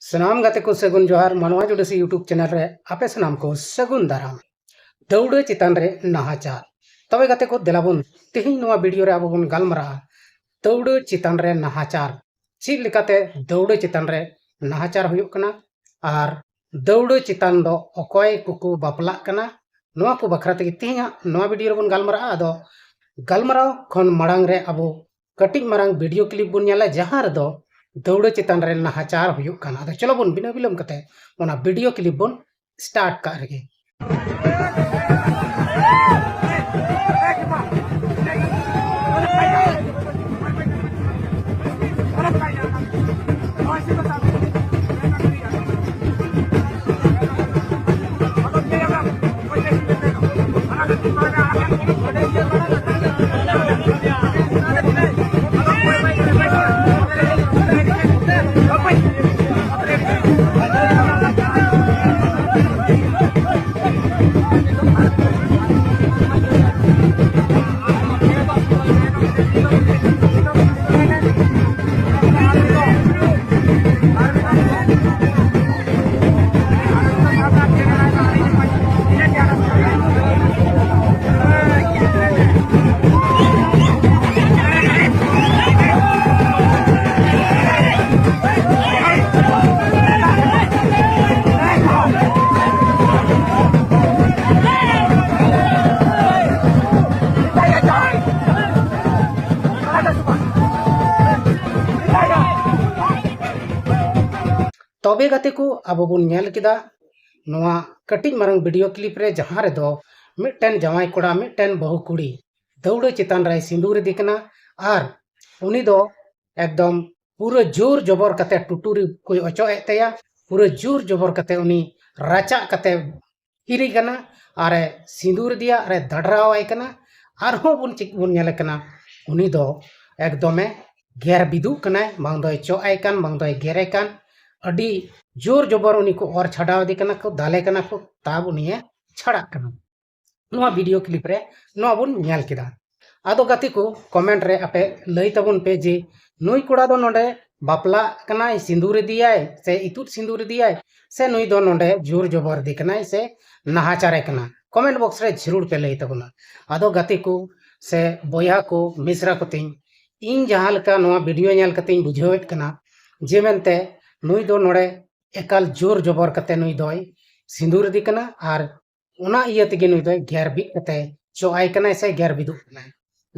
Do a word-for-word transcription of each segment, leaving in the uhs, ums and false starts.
ᱥᱟᱱᱟᱢ ᱜᱟᱛᱮ ᱠᱚ ᱥᱟᱹᱜᱩᱱ ᱡᱚᱦᱟᱨ, ᱢᱟᱱᱣᱟ ᱡᱩᱰᱤᱥᱤ YouTube ᱪᱮᱱᱮᱞ ᱨᱮ ᱟᱯᱮ ᱥᱟᱱᱟᱢ ᱠᱚ ᱥᱟᱹᱜᱩᱱ ᱫᱟᱨᱟᱢ᱾ ᱫᱟᱹᱣᱲᱟᱹ ᱪᱮᱛᱟᱱ ᱨᱮ ᱱᱟᱦᱟᱪᱟᱨ᱾ ᱛᱚᱵᱮ ᱜᱟᱛᱮ ᱠᱚ, ᱫᱮᱞᱟ ᱵᱚᱱ ᱛᱮᱦᱮᱧ ᱱᱚᱣᱟ ᱵᱷᱤᱰᱤᱭᱳ ᱨᱮ ᱟᱵᱚ ᱵᱚᱱ ᱜᱟᱞᱢᱟᱨᱟᱜᱼᱟ ᱫᱟᱹᱣᱲᱟᱹ ᱪᱮᱛᱟᱱ ᱨᱮ ᱱᱟᱦᱟᱪᱟᱨ᱾ ᱪᱮᱫ ᱞᱮᱠᱟᱛᱮ ᱫᱟᱹᱣᱲᱟᱹ ᱪᱮᱛᱟᱱ ᱨᱮ ᱱᱟᱦᱟᱪᱟᱨ ᱦᱩᱭᱩᱜ ᱠᱟᱱᱟ ᱟᱨ ᱫᱟᱹᱣᱲᱟᱹ ᱪᱮᱛᱟᱱ ᱫᱚ ᱚᱠᱚᱭ ᱠᱚᱠᱚ ᱵᱟᱯᱞᱟᱜ ᱠᱟᱱᱟ, ᱱᱚᱣᱟ ᱠᱚ ᱵᱟᱠᱷᱨᱟ ᱛᱮᱜᱮ ᱛᱮᱦᱮᱧᱟᱜ ᱱᱚᱣᱟ ᱵᱷᱤᱰᱤᱭᱳ ᱨᱮᱵᱚᱱ ᱜᱟᱞᱢᱟᱨᱟᱜᱼᱟ᱾ ᱟᱫᱚ ᱜᱟᱞᱢᱟᱨᱟᱣ ᱠᱷᱚᱱ ᱢᱟᱲᱟᱝ ᱨᱮ ᱟᱵᱚ ᱠᱟᱹᱴᱤᱡ ᱢᱟᱨᱟᱝ ᱵᱷᱤᱰᱤᱭᱳ ᱠᱞᱤᱯ ᱵᱚᱱ ᱧᱮᱞᱟ, ᱡᱟᱦᱟᱸ ᱨᱮᱫᱚ ᱫᱟᱹᱣᱲᱟᱹ ᱪᱮᱛᱟᱱ ᱨᱮ ᱱᱟᱦᱟᱪᱟᱨ ᱦᱩᱭᱩᱜ ᱠᱟᱱᱟ᱾ ᱟᱫᱚ ᱪᱚᱞᱚ ᱵᱚᱱ ᱵᱤᱱᱟᱹ ᱵᱤᱞᱚᱢ ᱠᱟᱛᱮ ᱚᱱᱟ ᱵᱷᱤᱰᱤᱭᱳ ᱠᱞᱤᱯ ᱵᱚᱱ ᱥᱴᱟᱨᱴ ᱠᱟᱜ ᱨᱮᱜᱮ᱾ ᱛᱚᱵᱮ ᱜᱟᱛᱮ ᱠᱚ, ᱟᱵᱚ ᱵᱚᱱ ᱧᱮᱞ ᱠᱮᱫᱟ ᱱᱚᱣᱟ ᱠᱟᱹᱴᱤᱡ ᱢᱟᱨᱟᱝ ᱵᱷᱤᱰᱤᱭᱳ ᱠᱞᱤᱯ ᱨᱮ, ᱡᱟᱦᱟᱸ ᱨᱮᱫᱚ ᱢᱤᱫᱴᱮᱱ ᱡᱟᱶᱟᱭ ᱠᱚᱲᱟ ᱢᱤᱫᱴᱮᱱ ᱵᱟᱹᱦᱩ ᱠᱩᱲᱤ ᱫᱟᱹᱣᱲᱟᱹ ᱪᱮᱛᱟᱱ ᱨᱮᱭ ᱥᱤᱸᱫᱩᱨ ᱤᱫᱤ ᱠᱟᱱᱟ ᱟᱨ ᱩᱱᱤ ᱫᱚ ᱮᱠᱫᱚᱢ ᱯᱩᱨᱟᱹ ᱡᱳᱨ ᱡᱚᱵᱚᱨ ᱠᱟᱛᱮ ᱴᱩᱴᱩᱨᱤ ᱠᱚᱭ ᱚᱪᱚᱜ ᱮᱫ ᱛᱟᱭᱟ᱾ ᱯᱩᱨᱟᱹ ᱡᱳᱨ ᱡᱚᱵᱚᱨ ᱠᱟᱛᱮ ᱩᱱᱤ ᱨᱟᱪᱟᱜ ᱠᱟᱛᱮ ᱦᱤᱨᱤ ᱠᱟᱱᱟ ᱟᱨᱮ ᱥᱤᱸᱫᱩᱨ ᱤᱫᱤᱭᱟ ᱟᱨᱮ ᱫᱟᱰᱨᱟᱣ ᱟᱭ ᱠᱟᱱᱟ᱾ ᱟᱨᱦᱚᱸ ᱵᱚᱱ ᱪᱮᱫ ᱵᱚᱱ ᱧᱮᱞᱮ ᱠᱟᱱᱟ, ᱩᱱᱤ ᱫᱚ ᱮᱠᱫᱚᱢᱮ ᱜᱮᱨ ᱵᱤᱫᱩᱜ ᱠᱟᱱᱟᱭ, ᱵᱟᱝ ᱫᱚᱭ ᱪᱚᱜ ᱟᱭ ᱠᱟᱱ, ᱵᱟᱝ ᱫᱚᱭ ᱜᱮᱨᱮ ᱠᱟᱱ᱾ ᱟᱹᱰᱤ ᱡᱳᱨ ᱡᱚᱵᱚᱨ ᱩᱱᱤ ᱠᱚ ᱚᱨ ᱪᱷᱟᱰᱟᱣ ᱮᱫᱮ ᱠᱟᱱᱟ ᱠᱚ, ᱫᱟᱞᱮ ᱠᱟᱱᱟ ᱠᱚ, ᱛᱟᱵ ᱩᱱᱤᱭᱮ ᱪᱷᱟᱲᱟᱜ ᱠᱟᱱᱟ᱾ ᱱᱚᱣᱟ ᱵᱷᱤᱰᱤᱭᱳ ᱠᱞᱤᱯ ᱨᱮ ᱱᱚᱣᱟ ᱵᱚᱱ ᱧᱮᱞ ᱠᱮᱫᱟ᱾ ᱟᱫᱚ ᱜᱟᱛᱮ ᱠᱚ, ᱠᱚᱢᱮᱱᱴ ᱨᱮ ᱟᱯᱮ ᱞᱟᱹᱭ ᱛᱟᱵᱚᱱ ᱯᱮ ᱡᱮ ᱱᱩᱭ ᱠᱚᱲᱟ ᱫᱚ ᱱᱚᱰᱮ ᱵᱟᱯᱞᱟᱜ ᱠᱟᱱᱟᱭ, ᱥᱤᱸᱫᱩᱨ ᱤᱫᱤᱭᱟᱭ ᱥᱮ ᱤᱛᱩᱫ ᱥᱤᱸᱫᱩᱨ ᱤᱫᱤᱭᱟᱭ, ᱥᱮ ᱱᱩᱭ ᱫᱚ ᱱᱚᱰᱮ ᱡᱳᱨ ᱡᱚᱵᱚᱨ ᱤᱫᱤ ᱠᱟᱱᱟᱭ ᱥᱮ ᱱᱟᱦᱟᱪᱟᱨᱮ ᱠᱟᱱᱟ? ᱠᱚᱢᱮᱱᱴ ᱵᱚᱠᱥ ᱨᱮ ᱡᱷᱟᱹᱨᱩᱲ ᱯᱮ ᱞᱟᱹᱭ ᱛᱟᱵᱚᱱᱟ᱾ ᱟᱫᱚ ᱜᱟᱛᱮ ᱠᱚ ᱥᱮ ᱵᱚᱭᱦᱟ ᱠᱚ, ᱢᱤᱥᱨᱟ ᱠᱚ ᱛᱤᱧ, ᱤᱧ ᱡᱟᱦᱟᱸ ᱞᱮᱠᱟ ᱱᱚᱣᱟ ᱵᱷᱤᱰᱤᱭᱳ ᱧᱮᱞ ᱠᱟᱛᱮᱧ ᱵᱩᱡᱷᱟᱹᱣᱮᱫ ᱠᱟᱱᱟ ᱡᱮ ᱢᱮᱱᱛᱮ ᱱᱩᱭ ᱫᱚ ᱱᱚᱰᱮ ᱮᱠᱟᱞ ᱡᱳᱨ ᱡᱚᱵᱚᱨ ᱠᱟᱛᱮ ᱱᱩᱭ ᱫᱚᱭ ᱥᱤᱸᱫᱩᱨ ᱤᱫᱤ ᱠᱟᱱᱟ, ᱟᱨ ᱚᱱᱟ ᱤᱭᱟᱹ ᱛᱮᱜᱮ ᱱᱩᱭ ᱫᱚᱭ ᱜᱮᱨ ᱵᱤᱫ ᱠᱟᱛᱮ ᱪᱚᱜ ᱟᱭ ᱠᱟᱱᱟᱭ ᱥᱮ ᱜᱮᱨ ᱵᱤᱫᱩᱜ ᱠᱟᱱᱟᱭ᱾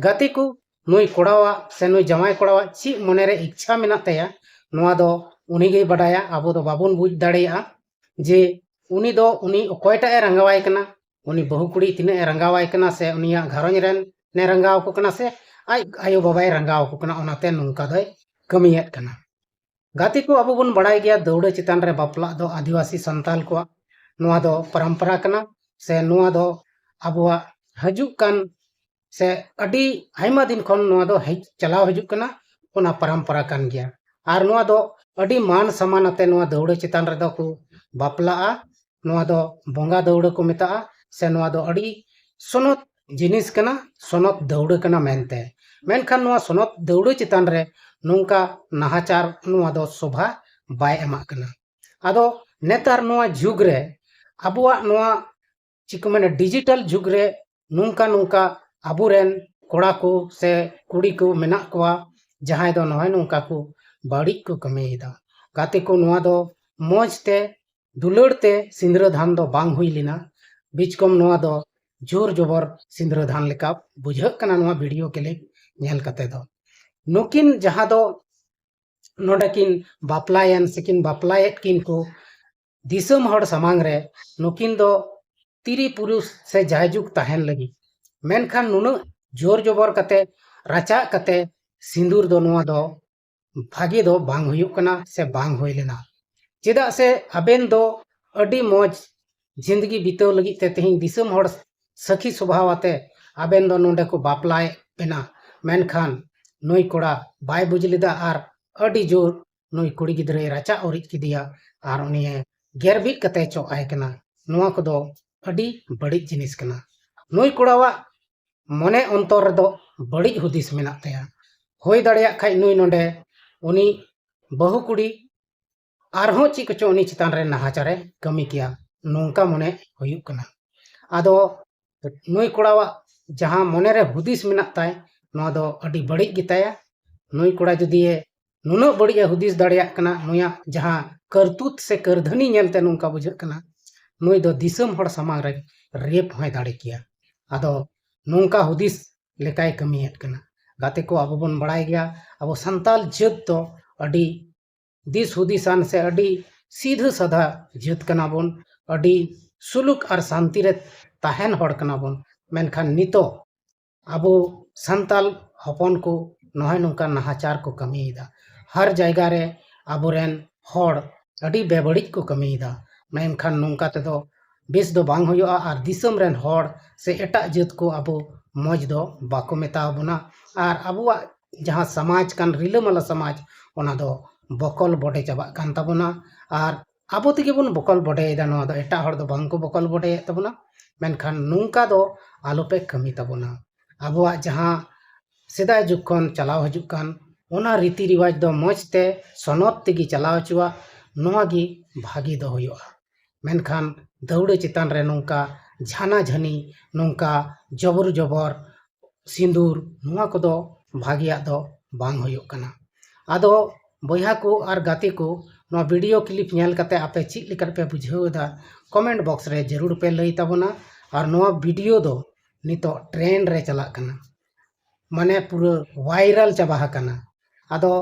ᱜᱟᱛᱮ ᱠᱚ, ᱱᱩᱭ ᱠᱚᱲᱟᱣᱟᱜ ᱥᱮ ᱱᱩᱭ ᱡᱟᱶᱟᱭ ᱠᱚᱲᱟᱣᱟᱜ ᱪᱮᱫ ᱢᱚᱱᱮᱨᱮ ᱤᱪᱪᱷᱟ ᱢᱮᱱᱟᱜ ᱛᱟᱭᱟ, ᱱᱚᱣᱟ ᱫᱚ ᱩᱱᱤ ᱜᱮᱭ ᱵᱟᱰᱟᱭᱟ᱾ ᱟᱵᱚ ᱫᱚ ᱵᱟᱵᱚᱱ ᱵᱩᱡᱽ ᱫᱟᱲᱮᱭᱟᱜᱼᱟ ᱡᱮ ᱩᱱᱤ ᱫᱚ ᱩᱱᱤ ᱚᱠᱚᱭᱴᱟᱜ ᱮ ᱨᱟᱸᱜᱟᱣᱟᱭ ᱠᱟᱱᱟ, ᱩᱱᱤ ᱵᱟᱹᱦᱩ ᱠᱩᱲᱤ ᱛᱤᱱᱟᱹᱜ ᱮ ᱨᱟᱸᱜᱟᱣᱟᱭ ᱠᱟᱱᱟ ᱥᱮ ᱩᱱᱤᱭᱟᱜ ᱜᱷᱟᱨᱚᱸᱡᱽ ᱨᱮᱱ ᱮ ᱨᱟᱸᱜᱟᱣ ᱟᱠᱚ ᱠᱟᱱᱟ ᱥᱮ ᱟᱡ ᱟᱭᱳ ᱵᱟᱵᱟᱭ ᱨᱟᱸᱜᱟᱣ ᱟᱠᱚ ᱠᱟᱱᱟ, ᱚᱱᱟᱛᱮ ᱱᱚᱝᱠᱟ ᱫᱚᱭ ᱠᱟᱹᱢᱤᱭᱮᱫ ᱠᱟᱱᱟ᱾ ᱜᱟᱛᱮ ᱠᱚ, ᱟᱵᱚ ᱵᱚᱱ ᱵᱟᱲᱟᱭ ᱜᱮᱭᱟ ᱫᱟᱹᱣᱲᱟᱹ ᱪᱮᱛᱟᱱ ᱨᱮ ᱵᱟᱯᱞᱟᱜ ᱫᱚ ᱟᱹᱫᱤᱵᱟᱹᱥᱤ ᱥᱟᱱᱛᱟᱞ ᱠᱚᱣᱟᱜ, ᱱᱚᱣᱟ ᱫᱚ ᱯᱚᱨᱚᱢᱯᱚᱨᱟ ᱠᱟᱱᱟ, ᱥᱮ ᱱᱚᱣᱟ ᱫᱚ ᱟᱵᱚᱣᱟᱜ ᱦᱤᱡᱩᱜ ᱠᱟᱱ ᱥᱮ ᱟᱹᱰᱤ ᱟᱭᱢᱟ ᱫᱤᱱ ᱠᱷᱚᱱ ᱱᱚᱣᱟ ᱫᱚ ᱦᱮᱡ ᱪᱟᱞᱟᱣ ᱦᱤᱡᱩᱜ ᱠᱟᱱᱟ, ᱚᱱᱟ ᱯᱚᱨᱚᱢᱯᱚᱨᱟ ᱠᱟᱱ ᱜᱮᱭᱟ᱾ ᱟᱨ ᱱᱚᱣᱟ ᱫᱚ ᱟᱹᱰᱤ ᱢᱟᱱ ᱥᱚᱢᱢᱟᱱ ᱟᱛᱮ ᱱᱚᱣᱟ ᱫᱟᱹᱣᱲᱟᱹ ᱪᱮᱛᱟᱱ ᱨᱮᱫᱚ ᱠᱚ ᱵᱟᱯᱞᱟᱜᱼᱟ᱾ ᱱᱚᱣᱟ ᱫᱚ ᱵᱚᱸᱜᱟ ᱫᱟᱹᱣᱲᱟᱹ ᱠᱚ ᱢᱮᱛᱟᱜᱼᱟ, ᱥᱮ ᱱᱚᱣᱟ ᱫᱚ ᱟᱹᱰᱤ ᱥᱚᱱᱚᱛ ᱡᱤᱱᱤᱥ ᱠᱟᱱᱟ, ᱥᱚᱱᱚᱛ ᱫᱟᱹᱣᱲᱟᱹ ᱠᱟᱱᱟ ᱢᱮᱱᱛᱮ᱾ ᱢᱮᱱᱠᱷᱟᱱ ᱱᱚᱣᱟ ᱥᱚᱱᱚᱛ ᱫᱟᱹᱣᱲᱟᱹ ᱪᱮᱛᱟᱱ ᱨᱮ ᱱᱚᱝᱠᱟ ᱱᱟᱦᱟᱪᱟᱨ ᱱᱚᱣᱟ ᱫᱚ ᱥᱚᱵᱷᱟ ᱵᱟᱭ ᱮᱢᱟᱜ ᱠᱟᱱᱟ᱾ ᱟᱫᱚ ᱱᱮᱛᱟᱨ ᱱᱚᱣᱟ ᱡᱩᱜᱽ ᱨᱮ ᱟᱵᱚᱣᱟᱜ ᱱᱚᱣᱟ ᱪᱮᱫ ᱠᱚ ᱢᱮᱱᱟ, ᱰᱤᱡᱤᱴᱟᱞ ᱡᱩᱜᱽ ᱨᱮ ᱱᱚᱝᱠᱟ ᱱᱚᱝᱠᱟ ᱟᱵᱚᱨᱮᱱ ᱠᱚᱲᱟ ᱠᱚ ᱥᱮ ᱠᱩᱲᱤ ᱠᱚ ᱢᱮᱱᱟᱜ ᱠᱚᱣᱟ, ᱡᱟᱦᱟᱸᱭ ᱫᱚ ᱱᱚᱜᱼᱚᱭ ᱱᱚᱝᱠᱟ ᱠᱚ ᱵᱟᱹᱲᱤᱡ ᱠᱚ ᱠᱟᱹᱢᱤᱭᱮᱫᱟ᱾ ᱜᱟᱛᱮ ᱠᱚ, ᱱᱚᱣᱟ ᱫᱚ ᱢᱚᱡᱽ ᱛᱮ ᱫᱩᱞᱟᱹᱲ ᱛᱮ ᱥᱤᱸᱫᱽᱨᱟᱹ ᱫᱟᱱ ᱫᱚ ᱵᱟᱝ ᱦᱩᱭ ᱞᱮᱱᱟ, ᱵᱤᱪᱠᱚᱢ ᱱᱚᱣᱟ ᱫᱚ ᱡᱳᱨ ᱡᱚᱵᱚᱨ ᱥᱤᱸᱫᱽᱨᱟᱹ ᱫᱟᱱ ᱞᱮᱠᱟ ᱵᱩᱡᱷᱟᱹᱜ ᱠᱟᱱᱟ ᱱᱚᱣᱟ ᱵᱷᱤᱰᱤᱭᱳ ᱠᱞᱤᱯ ᱧᱮᱞ ᱠᱟᱛᱮ ᱫᱚ᱾ ᱱᱩᱠᱤᱱ ᱡᱟᱦᱟᱸ ᱫᱚ ᱱᱚᱰᱮ ᱠᱤᱱ ᱵᱟᱯᱞᱟᱭᱮᱱ ᱥᱮ ᱠᱤᱱ ᱵᱟᱯᱞᱟᱭᱮᱫ ᱠᱤᱱ ᱠᱚ, ᱫᱤᱥᱚᱢ ᱦᱚᱲ ᱥᱟᱢᱟᱝ ᱨᱮ ᱱᱩᱠᱤᱱ ᱫᱚ ᱛᱤᱨᱤ ᱯᱩᱨᱩᱥ ᱥᱮ ᱡᱟᱭᱡᱩᱜᱽ ᱛᱟᱦᱮᱱ ᱞᱟᱹᱜᱤᱫ, ᱢᱮᱱᱠᱷᱟᱱ ᱱᱩᱱᱟᱹᱜ ᱡᱳᱨ ᱡᱚᱵᱚᱨ ᱠᱟᱛᱮ ᱨᱟᱪᱟᱜ ᱠᱟᱛᱮ ᱥᱤᱸᱫᱩᱨ ᱫᱚ ᱱᱚᱣᱟ ᱫᱚ ᱵᱷᱟᱜᱮ ᱫᱚ ᱵᱟᱝ ᱦᱩᱭᱩᱜ ᱠᱟᱱᱟ ᱥᱮ ᱵᱟᱝ ᱦᱩᱭ ᱞᱮᱱᱟ᱾ ᱪᱮᱫᱟᱜ ᱥᱮ ᱟᱵᱮᱱ ᱫᱚ ᱟᱹᱰᱤ ᱢᱚᱡᱽ ᱡᱤᱱᱫᱜᱤ ᱵᱤᱛᱟᱹᱣ ᱞᱟᱹᱜᱤᱫ ᱛᱮ ᱛᱮᱦᱮᱧ ᱫᱤᱥᱚᱢ ᱦᱚᱲ ᱥᱟᱹᱠᱷᱤ ᱥᱚᱵᱷᱟᱣ ᱟᱛᱮ ᱟᱵᱮᱱ ᱫᱚ ᱱᱚᱰᱮ ᱠᱚ ᱵᱟᱯᱞᱟᱭᱮᱫ ᱵᱮᱱᱟ, ᱢᱮᱱᱠᱷᱟᱱ ᱱᱩᱭ ᱠᱚᱲᱟ ᱵᱟᱭ ᱵᱩᱡᱽ ᱞᱮᱫᱟ ᱟᱨ ᱟᱹᱰᱤ ᱡᱳᱨ ᱱᱩᱭ ᱠᱩᱲᱤ ᱜᱤᱫᱽᱨᱟᱹᱭ ᱨᱟᱪᱟᱜ ᱩᱨᱤᱡ ᱠᱮᱫᱮᱭᱟ ᱟᱨ ᱩᱱᱤᱭᱮ ᱜᱮᱨ ᱵᱤᱫ ᱠᱟᱛᱮ ᱪᱚᱜ ᱟᱭ ᱠᱟᱱᱟ᱾ ᱱᱚᱣᱟ ᱠᱚᱫᱚ ᱟᱹᱰᱤ ᱵᱟᱹᱲᱤᱡ ᱡᱤᱱᱤᱥ ᱠᱟᱱᱟ᱾ ᱱᱩᱭ ᱠᱚᱲᱟᱣᱟᱜ ᱢᱚᱱᱮ ᱚᱱᱛᱚᱨ ᱨᱮᱫᱚ ᱵᱟᱹᱲᱤᱡ ᱦᱩᱫᱤᱥ ᱢᱮᱱᱟᱜ ᱛᱟᱭᱟ᱾ ᱦᱩᱭ ᱫᱟᱲᱮᱭᱟᱜ ᱠᱷᱟᱡ ᱱᱩᱭ ᱱᱚᱰᱮ ᱩᱱᱤ ᱵᱟᱹᱦᱩ ᱠᱩᱲᱤ ᱟᱨᱦᱚᱸ ᱪᱮᱫ ᱠᱚᱪᱚ ᱩᱱᱤ ᱪᱮᱛᱟᱱ ᱨᱮ ᱱᱟᱦᱟᱪᱟᱨᱮ ᱠᱟᱹᱢᱤ ᱠᱮᱭᱟ, ᱱᱚᱝᱠᱟ ᱢᱚᱱᱮ ᱦᱩᱭᱩᱜ ᱠᱟᱱᱟ᱾ ᱟᱫᱚ ᱱᱩᱭ ᱠᱚᱲᱟᱣᱟᱜ ᱡᱟᱦᱟᱸ ᱢᱚᱱᱮᱨᱮ ᱦᱩᱫᱤᱥ ᱢᱮᱱᱟᱜ ᱛᱟᱭ, ᱱᱚᱣᱟ ᱫᱚ ᱟᱹᱰᱤ ᱵᱟᱹᱲᱤᱡ ᱜᱮᱛᱟᱭᱟ᱾ ᱱᱩᱭ ᱠᱚᱲᱟ ᱡᱩᱫᱤ ᱮ ᱱᱩᱱᱟᱹᱜ ᱵᱟᱹᱲᱤᱡ ᱮ ᱦᱩᱫᱤᱥ ᱫᱟᱲᱮᱭᱟᱜ ᱠᱟᱱᱟ, ᱱᱩᱭᱟᱜ ᱡᱟᱦᱟᱸ ᱠᱟᱹᱨᱛᱩᱛ ᱥᱮ ᱠᱟᱹᱨᱫᱷᱟᱹᱱᱤ ᱧᱮᱞᱛᱮ ᱱᱚᱝᱠᱟ ᱵᱩᱡᱷᱟᱹᱜ ᱠᱟᱱᱟ, ᱱᱩᱭ ᱫᱚ ᱫᱤᱥᱚᱢ ᱦᱚᱲ ᱥᱟᱢᱟᱝ ᱨᱮ ᱨᱮᱯ ᱦᱚᱸᱭ ᱫᱟᱲᱮ ᱠᱮᱭᱟ᱾ ᱟᱫᱚ ᱱᱚᱝᱠᱟ ᱦᱩᱫᱤᱥ ᱞᱮᱠᱟᱭ ᱠᱟᱹᱢᱤᱭᱮᱫ ᱠᱟᱱᱟ᱾ ᱜᱟᱛᱮ ᱠᱚ, ᱟᱵᱚ ᱵᱚᱱ ᱵᱟᱲᱟᱭ ᱜᱮᱭᱟ, ᱟᱵᱚ ᱥᱟᱱᱛᱟᱞ ᱡᱟᱹᱛ ᱫᱚ ᱟᱹᱰᱤ ᱫᱤᱥ ᱦᱩᱫᱤᱥᱟᱱ ᱥᱮ ᱟᱹᱰᱤ ᱥᱤᱫᱷᱟᱹ ᱥᱟᱫᱷᱟ ᱡᱟᱹᱛ ᱠᱟᱱᱟ ᱵᱚᱱ, ᱟᱹᱰᱤ ᱥᱩᱞᱩᱠ ᱟᱨ ᱥᱟᱱᱛᱤ ᱨᱮ ᱛᱟᱦᱮᱱ ᱦᱚᱲ ᱠᱟᱱᱟ ᱵᱚᱱ᱾ ᱢᱮᱱᱠᱷᱟᱱ ᱱᱤᱛᱚᱜ ᱟᱵᱚ ᱥᱟᱱᱛᱟᱞ ᱦᱚᱯᱚᱱ ᱠᱚ ᱱᱚᱜᱼᱚᱭ ᱱᱚᱝᱠᱟ ᱱᱟᱦᱟᱪᱟᱨ ᱠᱚ ᱠᱟᱹᱢᱤᱭᱮᱫᱟ᱾ ᱦᱟᱨ ᱡᱟᱭᱜᱟ ᱨᱮ ᱟᱵᱚᱨᱮᱱ ᱦᱚᱲ ᱟᱹᱰᱤ ᱵᱮᱵᱟᱹᱲᱤᱡ ᱠᱚ ᱠᱟᱹᱢᱤᱭᱮᱫᱟ᱾ ᱢᱮᱱᱠᱷᱟᱱ ᱱᱚᱝᱠᱟ ᱛᱮᱫᱚ ᱵᱮᱥ ᱫᱚ ᱵᱟᱝ ᱦᱩᱭᱩᱜᱼᱟ, ᱟᱨ ᱫᱤᱥᱚᱢ ᱨᱮᱱ ᱦᱚᱲ ᱥᱮ ᱮᱴᱟᱜ ᱡᱟᱹᱛ ᱠᱚ ᱟᱵᱚ ᱢᱚᱡᱽ ᱫᱚ ᱵᱟᱠᱚ ᱢᱮᱛᱟ ᱵᱚᱱᱟ, ᱟᱨ ᱟᱵᱚᱣᱟᱜ ᱡᱟᱦᱟᱸ ᱥᱚᱢᱟᱡᱽ ᱠᱟᱱ, ᱨᱤᱞᱟᱹᱢᱟᱞᱟ ᱥᱚᱢᱟᱡᱽ, ᱚᱱᱟ ᱫᱚ ᱵᱚᱠᱚᱞ ᱵᱚᱰᱮ ᱪᱟᱵᱟᱜ ᱠᱟᱱ ᱛᱟᱵᱚᱱᱟ᱾ ᱟᱨ ᱟᱵᱚ ᱛᱮᱜᱮ ᱵᱚᱱ ᱵᱚᱠᱚᱞ ᱵᱚᱰᱮᱭᱮᱫᱟ, ᱱᱚᱣᱟ ᱫᱚ ᱮᱴᱟᱜ ᱦᱚᱲ ᱫᱚ ᱵᱟᱝ ᱠᱚ ᱵᱚᱠᱚᱞ ᱵᱚᱰᱮᱭᱮᱫ ᱛᱟᱵᱚᱱᱟ᱾ ᱢᱮᱱᱠᱷᱟᱱ ᱱᱚᱝᱠᱟ ᱫᱚ ᱟᱞᱚᱯᱮ ᱠᱟᱹᱢᱤ ᱛᱟᱵᱚᱱᱟ᱾ ᱟᱵᱚᱣᱟᱜ ᱡᱟᱦᱟᱸ ᱥᱮᱫᱟᱭ ᱡᱩᱜᱽ ᱠᱷᱚᱱ ᱪᱟᱞᱟᱣ ᱦᱤᱡᱩᱜ ᱠᱟᱱ, ᱚᱱᱟ ᱨᱤᱛᱤ ᱨᱮᱣᱟᱡᱽ ᱫᱚ ᱢᱚᱡᱽ ᱛᱮ ᱥᱚᱱᱚᱛ ᱛᱮᱜᱮ ᱪᱟᱞᱟᱣ ᱦᱚᱪᱚᱣᱟᱜ, ᱱᱚᱣᱟ ᱜᱮ ᱵᱷᱟᱹᱜᱤ ᱫᱚ ᱦᱩᱭᱩᱜᱼᱟ᱾ ᱢᱮᱱᱠᱷᱟᱱ ᱫᱟᱹᱣᱲᱟᱹ ᱪᱮᱛᱟᱱ ᱨᱮ ᱱᱚᱝᱠᱟ ᱡᱷᱟᱱᱟ ᱡᱷᱟᱹᱱᱤ, ᱱᱚᱝᱠᱟ ᱡᱚᱵᱚᱨ ᱡᱚᱵᱚᱨ, ᱥᱤᱸᱫᱩᱨ, ᱱᱚᱣᱟ ᱠᱚᱫᱚ ᱵᱷᱟᱹᱜᱤᱭᱟᱜ ᱫᱚ ᱵᱟᱝ ᱦᱩᱭᱩᱜ ᱠᱟᱱᱟ᱾ ᱟᱫᱚ ᱵᱚᱭᱦᱟ ᱠᱚ ᱟᱨ ᱜᱟᱛᱮ ᱠᱚ, ᱱᱚᱣᱟ video clip ᱧᱮᱞ ᱠᱟᱛᱮ ᱟᱯᱮ ᱪᱮᱫ ᱞᱮᱠᱟ ᱯᱮ ᱵᱩᱡᱷᱟᱹᱣ ᱮᱫᱟ, comment box ᱨᱮ ᱡᱟᱹᱨᱩᱲ ᱯᱮ ᱞᱟᱹᱭ ᱛᱟᱵᱚᱱᱟ᱾ ᱟᱨ ᱱᱚᱣᱟ video ᱫᱚ ᱱᱤᱛᱚᱜ trend ᱨᱮ ᱪᱟᱞᱟᱜ ᱠᱟᱱᱟ, ᱢᱟᱱᱮ ᱯᱩᱨᱟᱹ viral ᱪᱟᱵᱟ ᱟᱠᱟᱱᱟ᱾ ᱟᱫᱚ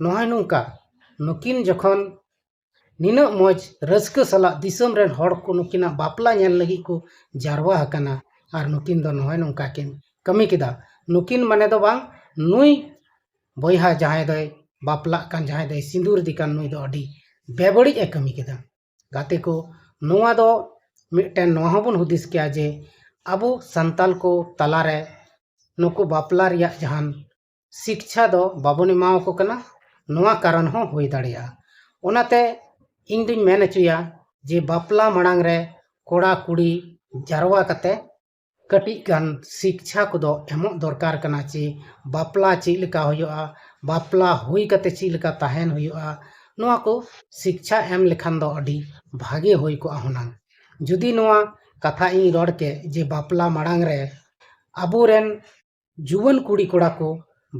ᱱᱚᱜᱼᱚᱭ ᱱᱚᱝᱠᱟ ᱱᱩᱠᱤᱱ ᱡᱚᱠᱷᱚᱱ ᱱᱤᱱᱟᱹᱜ ᱢᱚᱡᱽ ᱨᱟᱹᱥᱠᱟᱹ ᱥᱟᱞᱟᱜ ᱫᱤᱥᱚᱢ ᱨᱮᱱ ᱦᱚᱲ ᱠᱚ ᱱᱩᱠᱤᱱᱟᱜ ᱵᱟᱯᱞᱟ ᱧᱮᱞ ᱞᱟᱹᱜᱤᱫ ᱠᱚ ᱡᱟᱨᱣᱟ ᱟᱠᱟᱱᱟ, ᱟᱨ ᱱᱩᱠᱤᱱ ᱫᱚ ᱱᱚᱜᱼᱚᱭ ᱱᱚᱝᱠᱟ ᱠᱤᱱ ᱠᱟᱹᱢᱤ ᱠᱮᱫᱟ᱾ ᱱᱩᱠᱤᱱ ᱢᱟᱱᱮ ᱫᱚ ᱵᱟᱝ, ᱱᱩᱭ ᱵᱚᱭᱦᱟ ᱡᱟᱦᱟᱸᱭ ᱫᱚᱭ ᱵᱟᱯᱞᱟᱜ ᱠᱟᱱ, ᱡᱟᱦᱟᱸᱭ ᱫᱚᱭ ᱥᱤᱸᱫᱩᱨ ᱤᱫᱤ ᱠᱟᱱ, ᱱᱩᱭ ᱫᱚ ᱟᱹᱰᱤ ᱵᱮᱵᱟᱹᱲᱤᱡ ᱮ ᱠᱟᱹᱢᱤ ᱠᱮᱫᱟ᱾ ᱜᱟᱛᱮ ᱠᱚ, ᱱᱚᱣᱟ ᱫᱚ ᱢᱤᱫᱴᱮᱱ ᱱᱚᱣᱟ ᱦᱚᱸᱵᱚᱱ ᱦᱩᱫᱤᱥ ᱠᱮᱭᱟ ᱡᱮ ᱟᱵᱚ ᱥᱟᱱᱛᱟᱞ ᱠᱚ ᱛᱟᱞᱟᱨᱮ ᱱᱩᱠᱩ ᱵᱟᱯᱞᱟ ᱨᱮᱭᱟᱜ ᱡᱟᱦᱟᱱ ᱥᱤᱠᱪᱷᱟ ᱫᱚ ᱵᱟᱵᱚᱱ ᱮᱢᱟᱣᱟᱠᱚ ᱠᱟᱱᱟ᱾ ᱱᱚᱣᱟ ᱠᱟᱨᱚᱱ ᱦᱚᱸ ᱦᱩᱭ ᱫᱟᱲᱮᱭᱟᱜᱼᱟ᱾ ᱚᱱᱟᱛᱮ ᱤᱧ ᱫᱩᱧ ᱢᱮᱱ ᱦᱚᱪᱚᱭᱟ ᱡᱮ ᱵᱟᱯᱞᱟ ᱢᱟᱲᱟᱝ ᱨᱮ ᱠᱚᱲᱟ ᱠᱩᱲᱤ ᱡᱟᱨᱣᱟ ᱠᱟᱛᱮ ᱠᱟᱹᱴᱤᱡ ᱜᱟᱱ ᱥᱤᱠᱪᱷᱟ ᱠᱚᱫᱚ ᱮᱢᱚᱜ ᱫᱚᱨᱠᱟᱨ ᱠᱟᱱᱟ, ᱪᱮ ᱵᱟᱯᱞᱟ ᱪᱮᱫ ᱞᱮᱠᱟ ᱦᱩᱭᱩᱜᱼᱟ, ᱵᱟᱯᱞᱟ ᱦᱩᱭ ᱠᱟᱛᱮ ᱪᱮᱫ ᱞᱮᱠᱟ ᱛᱟᱦᱮᱱ ᱦᱩᱭᱩᱜᱼᱟ, ᱱᱚᱣᱟ ᱠᱚ ᱥᱤᱠᱪᱷᱟ ᱮᱢ ᱞᱮᱠᱷᱟᱱ ᱫᱚ ᱟᱹᱰᱤ ᱵᱷᱟᱜᱮ ᱦᱩᱭ ᱠᱚᱜᱼᱟ ᱦᱩᱱᱟᱹᱝ᱾ ᱡᱩᱫᱤ ᱱᱚᱣᱟ ᱠᱟᱛᱷᱟ ᱤᱧ ᱨᱚᱲ ᱠᱮ ᱡᱮ ᱵᱟᱯᱞᱟ ᱢᱟᱲᱟᱝ ᱨᱮ ᱟᱵᱚᱨᱮᱱ ᱡᱩᱣᱟᱹᱱ ᱠᱩᱲᱤ ᱠᱚᱲᱟ ᱠᱚ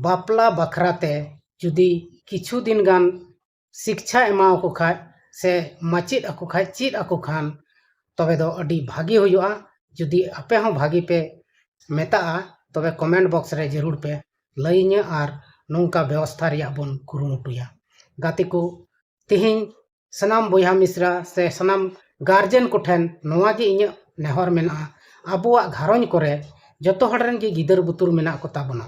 ᱵᱟᱯᱞᱟ ᱵᱟᱠᱷᱨᱟ ᱛᱮ ᱡᱩᱫᱤ ᱠᱤᱪᱷᱩ ᱫᱤᱱ ᱜᱟᱱ ᱥᱤᱠᱪᱷᱟ ᱮᱢᱟ ᱟᱠᱚ ᱠᱷᱟᱡ ᱥᱮ ᱢᱟᱪᱮᱫ ᱟᱠᱚ ᱠᱷᱟᱡ, ᱪᱮᱫ ᱟᱠᱚ ᱠᱷᱟᱱ, ᱛᱚᱵᱮ ᱫᱚ ᱟᱹᱰᱤ ᱵᱷᱟᱜᱮ ᱦᱩᱭᱩᱜᱼᱟ᱾ ᱡᱩᱫᱤ ᱟᱯᱮ ᱦᱚᱸ ᱵᱷᱟᱜᱮ ᱯᱮ ᱢᱮᱛᱟᱜᱼᱟ, ᱛᱚᱵᱮ comment box ᱨᱮ ᱡᱟᱹᱨᱩᱲ ᱯᱮ ᱞᱟᱹᱭᱟᱹᱧᱟᱹ ᱟᱨ ᱱᱚᱝᱠᱟ ᱵᱮᱵᱚᱥᱛᱷᱟ ᱨᱮᱭᱟᱜ ᱵᱚᱱ ᱠᱩᱨᱩᱢᱩᱴᱩᱭᱟ᱾ ᱜᱟᱛᱮ ᱠᱚ, ᱛᱮᱦᱮᱧ ᱥᱟᱱᱟᱢ ᱵᱚᱭᱦᱟ ᱢᱤᱥᱨᱟ ᱥᱮ ᱥᱟᱱᱟᱢ guardian ᱠᱚᱴᱷᱮᱱ ᱱᱚᱣᱟ ᱜᱮ ᱤᱧᱟᱹᱜ ᱱᱮᱦᱚᱨ ᱢᱮᱱᱟᱜᱼᱟ, ᱟᱵᱚᱣᱟᱜ ᱜᱷᱟᱨᱚᱸᱡᱽ ᱠᱚᱨᱮ ᱡᱚᱛᱚ ᱦᱚᱲ ᱨᱮᱱ ᱜᱮ ᱜᱤᱫᱟᱹᱨ ᱵᱩᱛᱩᱨ ᱢᱮᱱᱟᱜ ᱠᱚᱛᱟ ᱵᱚᱱᱟ᱾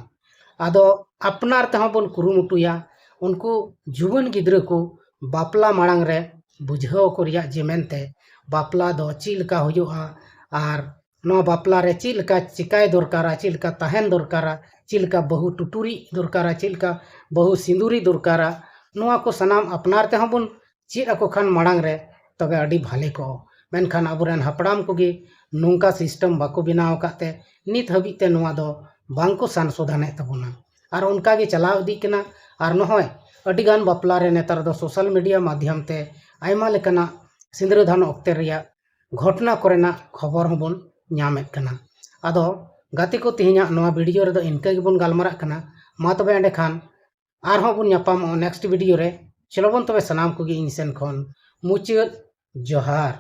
ᱟᱫᱚ ᱟᱯᱱᱟᱨ ᱛᱮᱦᱚᱸ ᱵᱚᱱ ᱠᱩᱨᱩᱢᱩᱴᱩᱭᱟ ᱩᱱᱠᱩ ᱡᱩᱣᱟᱹᱱ ᱜᱤᱫᱽᱨᱟᱹ ᱠᱚ ᱵᱟᱯᱞᱟ ᱢᱟᱲᱟᱝ ᱨᱮ ᱵᱩᱡᱷᱟᱹᱣ ᱟᱠᱚ ᱨᱮᱭᱟᱜ, ᱡᱮ ᱢᱮᱱᱛᱮ ᱵᱟᱯᱞᱟ ᱫᱚ ᱪᱮᱫ ᱞᱮᱠᱟ ᱦᱩᱭᱩᱜᱼᱟ ᱟᱨ ᱱᱚᱣᱟ ᱵᱟᱯᱞᱟ ᱨᱮ ᱪᱮᱫ ᱞᱮᱠᱟ ᱪᱤᱠᱟᱭ ᱫᱚᱨᱠᱟᱨᱟ, ᱪᱮᱫ ᱞᱮᱠᱟ ᱛᱟᱦᱮᱱ ᱫᱚᱨᱠᱟᱨᱟ, ᱪᱮᱫ ᱞᱮᱠᱟ ᱵᱟᱹᱦᱩ ᱴᱩᱴᱩᱨᱤᱡ ᱫᱚᱨᱠᱟᱨᱟ, ᱪᱮᱫ ᱞᱮᱠᱟ ᱵᱟᱹᱦᱩ ᱥᱤᱸᱫᱩᱨᱤ ᱫᱚᱨᱠᱟᱨᱟ, ᱱᱚᱣᱟ ᱠᱚ ᱥᱟᱱᱟᱢ ᱟᱯᱱᱟᱨ ᱛᱮᱦᱚᱸ ᱵᱚᱱ ᱪᱮᱫ ᱟᱠᱚ ᱠᱷᱟᱱ ᱢᱟᱲᱟᱝ ᱨᱮ, ᱛᱚᱵᱮ ᱟᱹᱰᱤ ᱵᱷᱟᱞᱮ ᱠᱚᱜ᱾ ᱢᱮᱱᱠᱷᱟᱱ ᱟᱵᱚᱨᱮᱱ ᱦᱟᱯᱲᱟᱢ ᱠᱚᱜᱮ ᱱᱚᱝᱠᱟ system ᱵᱟᱠᱚ ᱵᱮᱱᱟᱣ ᱟᱠᱟᱫ ᱛᱮ ᱱᱤᱛ ᱦᱟᱹᱵᱤᱡ ᱛᱮ ᱱᱚᱣᱟ ᱫᱚ ᱵᱟᱝ ᱠᱚ ᱥᱚᱝᱥᱳᱫᱷᱟᱱᱮᱫ ᱛᱟᱵᱚᱱᱟ᱾ ᱟᱨ ᱚᱱᱠᱟ ᱜᱮ ᱪᱟᱞᱟᱣ ᱤᱫᱤᱜ ᱠᱟᱱᱟ᱾ ᱟᱨ ᱱᱚᱜᱼᱚᱭ ᱟᱹᱰᱤᱜᱟᱱ ᱵᱟᱯᱞᱟ ᱨᱮ ᱱᱮᱛᱟᱨ ᱫᱚ social media ᱢᱟᱫᱽᱫᱷᱚᱢ ᱛᱮ ᱟᱭᱢᱟ ᱞᱮᱠᱟᱱᱟᱜ ᱥᱤᱸᱫᱽᱨᱟᱹᱫᱟᱱ ᱚᱠᱛᱮ ᱨᱮᱭᱟᱜ ᱜᱷᱚᱴᱱᱟ ᱠᱚᱨᱮᱱᱟᱜ ᱠᱷᱚᱵᱚᱨ ᱦᱚᱸᱵᱚᱱ ᱧᱟᱢᱮᱫ ᱠᱟᱱᱟ᱾ ᱟᱫᱚ ᱜᱟᱛᱮ ᱠᱚ, ᱛᱮᱦᱮᱧᱟᱜ ᱱᱚᱣᱟ video ᱨᱮᱫᱚ ᱤᱱᱠᱟᱹ ᱜᱮᱵᱚᱱ ᱜᱟᱞᱢᱟᱨᱟᱜ ᱠᱟᱱᱟ᱾ ᱢᱟ ᱛᱚᱵᱮ ᱮᱸᱰᱮᱠᱷᱟᱱ ᱟᱨᱦᱚᱸ ᱵᱚᱱ ᱧᱟᱯᱟᱢᱚᱜᱼᱟ next video ᱨᱮ᱾ ᱪᱚᱞᱚ ᱵᱚᱱ ᱛᱚᱵᱮ ᱥᱟᱱᱟᱢ ᱠᱚᱜᱮ ᱤᱧ ᱥᱮᱱ ᱠᱷᱚᱱ ᱢᱩᱪᱟᱹᱫ ᱡᱚᱦᱟᱨ᱾